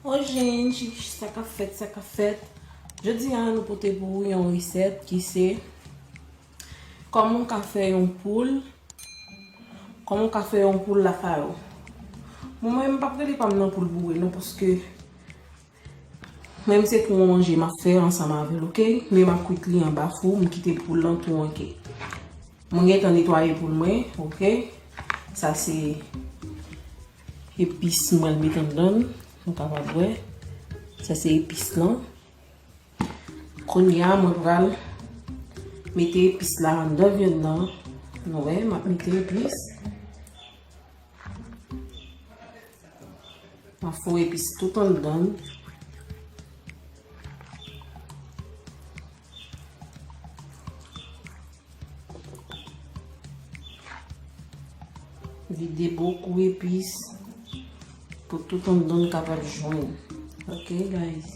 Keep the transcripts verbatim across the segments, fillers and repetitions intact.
Bonjou, sa k ap fèt, sa k ap fèt. Jodi a, nou pote pou ou yon resèt ki se kòman w ka fè yon poul, kòman w ka fè yon poul lafayò. Bon, mwen, m p ap rele pa m nan poul boure, non, paske mwen, se pou manje m ap fè ansanm avè l, oke? Men m ap kwit li anba fou, m kite poul lan tou ranke. Mwen gentan netwaye poul mwen, oke? Sa se epis mwen met anndan l, nou kapab wè. Sa se epis lan. Kounye a, mwen pral mete epis la anndan vyann nan. Nou wè, m ap mete epis. M ap foure epis tout anndan l. Vide bokou epis pou tout anndan l kapab jwenn. Ok, guys.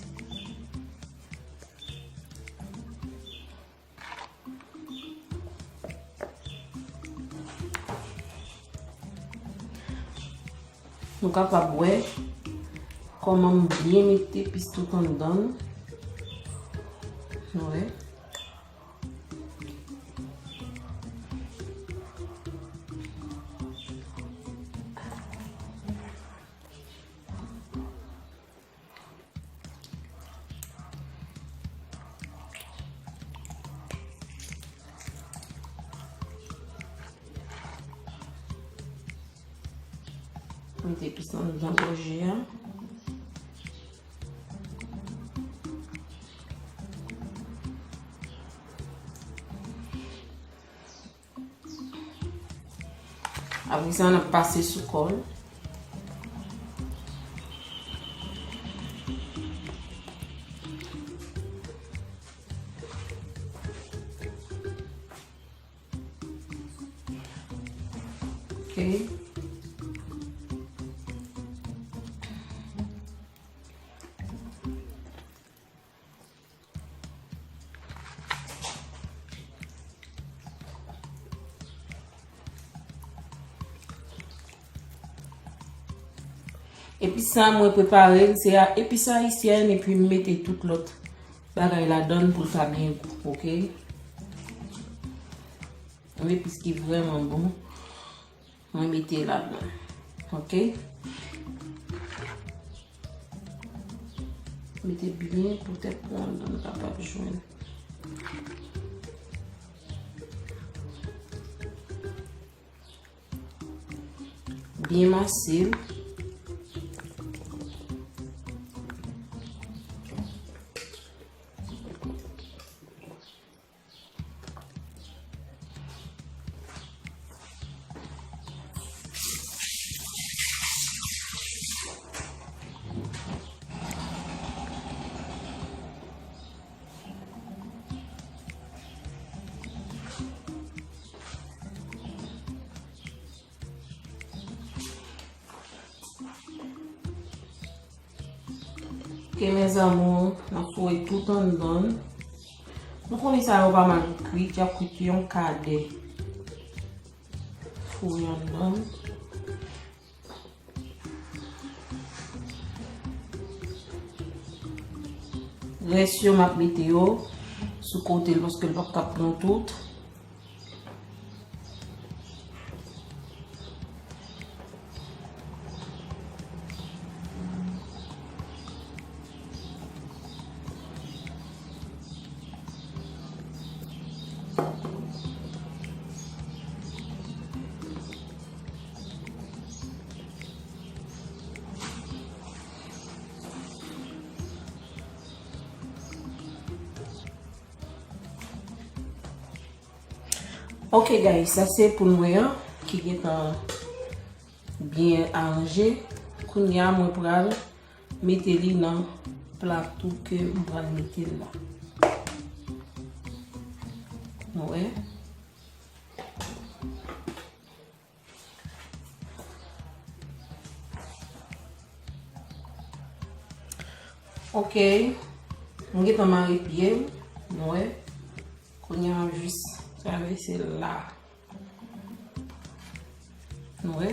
Nou kapab wè kòman m byen mete epis tout anndan l. Nou wè. Mete epis lan nan gòje a. Apre sa, n ap pase sou kò l. Ok. Epi sa mwen prepare l, se a epis ayisyèn, epi m mete tout lòt bagay ladan l pou l ka byen gou, ok? Yon epis ki vrèman bon. Mwen mete ladan. Ok? Mete byen poutèt pou anndan kapab jwenn. Byen mase l. Ok, mes amours, n ap foure tout anndan. Nou konnen sa yo pa mal kwit, y ap kwit yon kadè. Foure anndan. Rès yo, m ap mete yo sou kote l, paske l p ap ka pran tout. Ok, guys, sa se poul mwen an ki gentan byen aranje. Kounye a, mwen pral mete li nan plato ke m pral mete l la. Nou wè? Ok. M gentan mare pye m. Nou wè. Kounye a, m jis travèse la. Nou wè.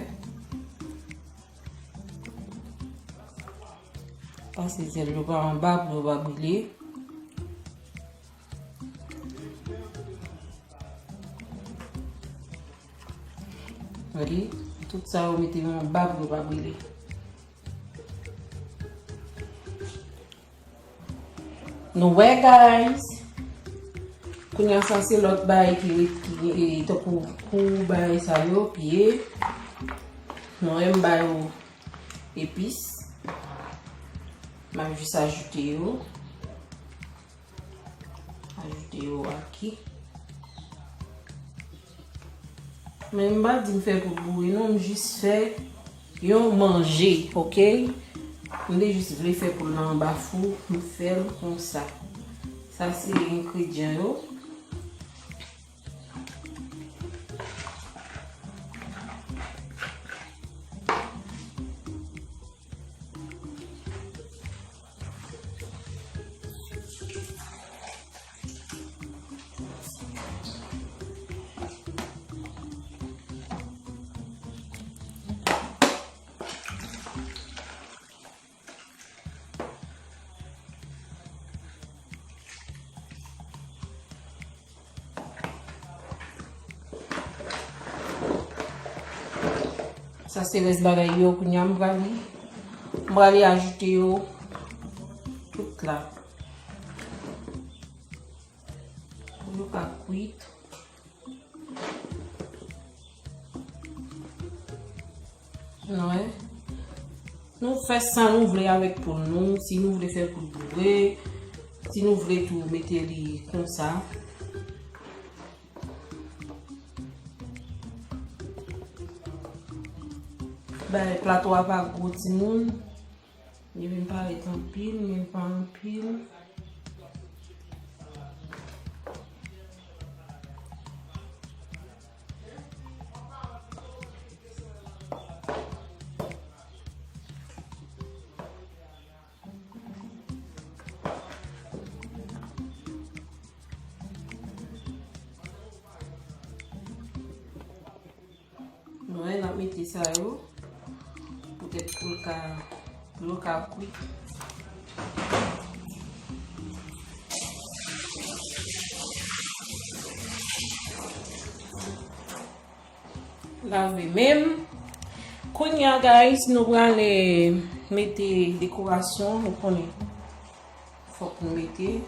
M Pase sèl yo pa anba pou yo pa brile. Gade, tout sa yo mete yo anba pou yo pa brile. Nou wè, guys. Kounye a sa se lòt bagay ki ret, ki, e, tankou kou bagay sa yo, pye. Nou wè, m ba yo epis. M ap jis ajoute yo. Ajoute yo aki. Men m pa di m fè pou boure non, m jis fè yon manje, oke? M te jis vle fè poul nan anba fou, m fè l konsa. Sa se engredyan yo. Sa se rès bagay yo, kounye a m prale, m prale ajoute yo tout la. Pou yo ka kwit. Nou wè. Nou fè sa nou vle avèk poul nou. Si nou vle fè poul boure, si nou vle tou mete li konsa. Bay plato a pa gwo timoun. Li vin parèt anpil, men pa anpil. Nou wè, n ap mete sa yo poutèt pou l ka, pou yo ka kwit. Lave men m. Kounye a, guys, nou prale mete dekorasyon, nou konnen. Fòk nou mete.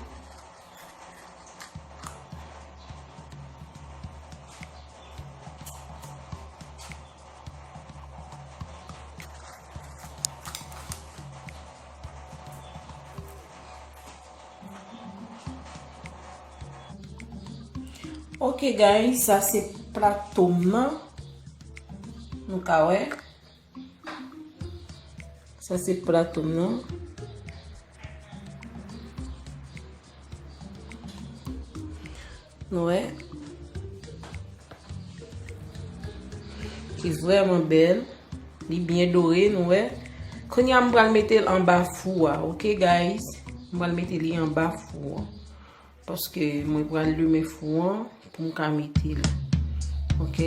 Ok, guys, sa se plato m nan. Nou ka wè. Sa se plato m nan. Nou wè. Li vrèman bèl. Li byen dore, nou wè. Kounye a, m pral mete l anba fou a, ok, guys? M pral mete li anba fou a. Paske mwen pral limen fou an pou m ka mete l. Ok?